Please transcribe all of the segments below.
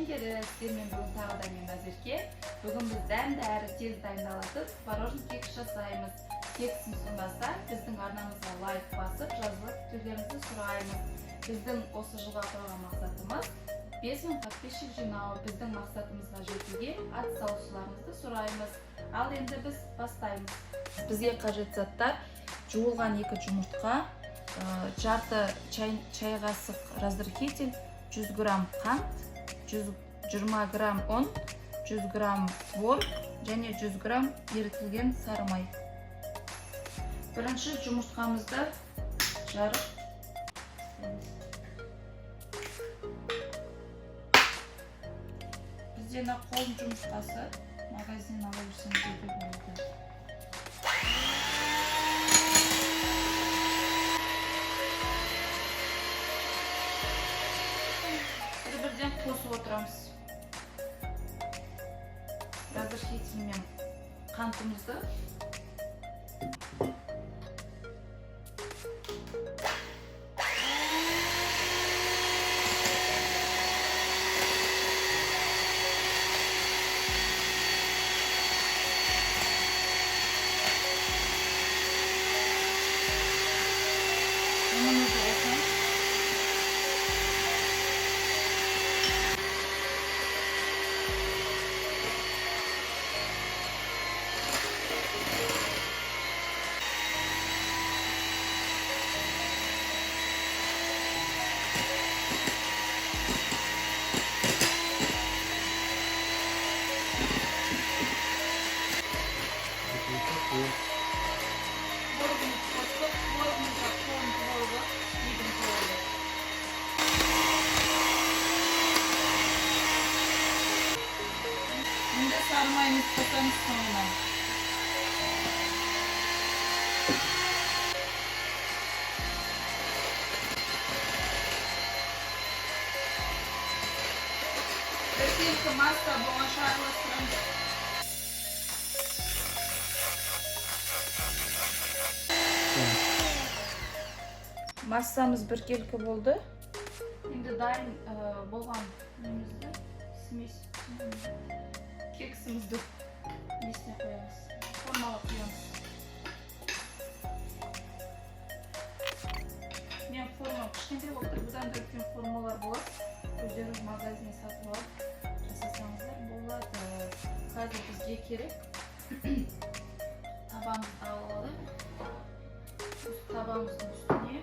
көрермендері! Сіздермен бүгін тағы да мен, Назерке. Бүгін біз дәмді әрі тез дайындалатын творожный кекс жасаймыз. Кексіміз ұнаса, біздің арнамызға лайк басып, жазылып күтулеріңізді сұраймыз. Біздің осы жылға қойған мақсатымыз – 5000 подписчик жинау. Біздің мақсатымызға жетуге атсалысуларыңызды сұраймыз. Ал енді біз бастаймыз. Бізге қажет заттар: жуылған екі жұмыртқа, жарты чай қасық разрыхлитель, 100 грамм қант, 120 грамм ұн, 100 грамм творог және 100 грамм ерітілген сары май. Бірінші жұмыртқамызды жарып тастаймыз. Бізде мына қолдың жұмыртқасы, магазиннен ала берсеңіздер де болады. Бір бірден қосып отырамыз разрыхлительмен қантымызды. Ұнымызды қосамыз. Творогымызды қостық. Творогымызға қолдың творогы, үйдің творогы. Енді сары майымызды қосамыз соңынан. Біркелкі масса болғанша араластырамыз. Массамыз біркелкі болды. Енді дайын болған немізді, смесь, кексімізді несіне қоямыз, формаға құямыз. Мен формам кішкентай болып тұр, бұдан да үлкен формалар болады. Өздеріңіз магазиннен сатып алып жасасаңыздар болады. Қазір бізге керек табамызды алып алайық. Осы табамыздың үстіне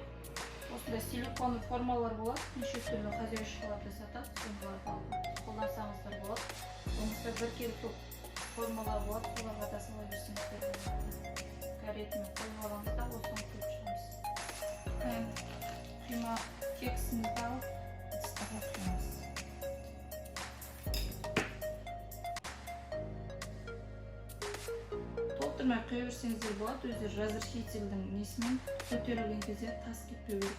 осындай силиконовый формалар болады, неше түрлі хозяйшалар сатады, сондайларды алып қолдансаңыздар болады. Болмаса біркелкі формалар болады, соларға да сала берсеңіздер болады. Ретімен қойып аламыз да, осыны құйып шығамыз. Құйма кексімізді алып, ыдыстарға құямыз. Толтырмай құя берсеңіздер болады, өздері разрыхлительдің несімен көтерілген кезде тас кетпеу керек.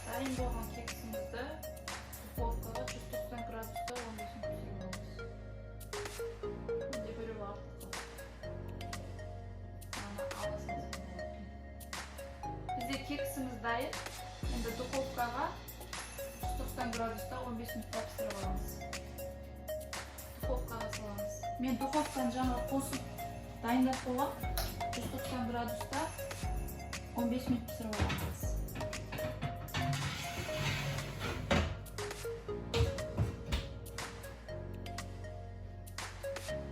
Дайын болған кексімізді духовкаға 190 градуста 15 минут пісіріп аламыз. Менде біреу артық қалды. Мынаны ала салсам болады екен. Бізде кексіміз дайын. Енді духовкаға 190 градуста 15 минутқа пісіріп аламыз. Духовкаға саламыз. Мен духовканы жаңа қосып дайындап қойғам. 190 градуста 15 минут пісіріп аламыз.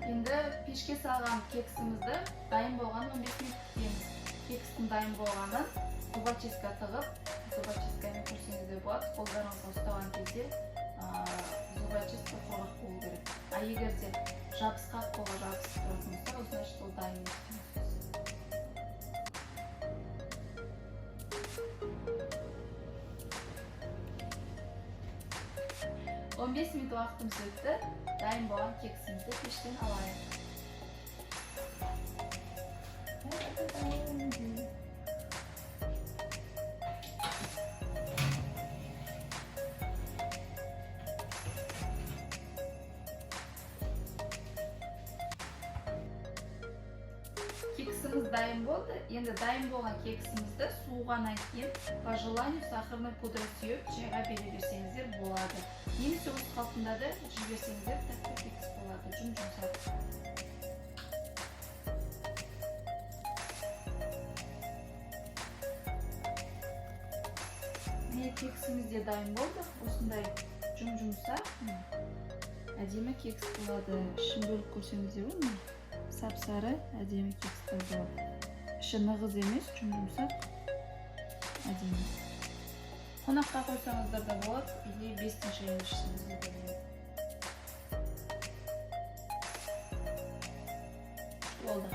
Енді пешке салған кексімізді дайын болған 15 минут күтеміз. Кекстің дайын болғанын зубочистка тығып, зубочисткамен көрсеңіз де болады. Қолдарыңызға ұстаған кезде зубочистка құрғақ болу керек. А егер де жабысқақ, қолға жабысып тұратын болса, ол значит, ол дайын емес деген сөз. 15 минут уақытымыз өтті. Дайын болған кексімізді пештен алайық. Кексіміз дайын болды. Енді дайын болған кексімізді суығаннан кейін по желанию сахарный пудра сеуіп, шайға бере берсеңіздер болады. Немесе осы қалпында да жей берсеңіздер, тәтті кекс болады, жұм жұмсақ. Міне, кексіміз де дайын болды. Осындай жұм жұмсақ, әдемі кекс болады. Ішін бөліп көрсеңіздер болады, міне, сап сары әдемі кекстер болады. Іші нығыз емес, жұм жұмсақ, әдемі. Қонаққа қойсаңыздар да болады или бестің шайын ішсеңіздер де болады. Болды.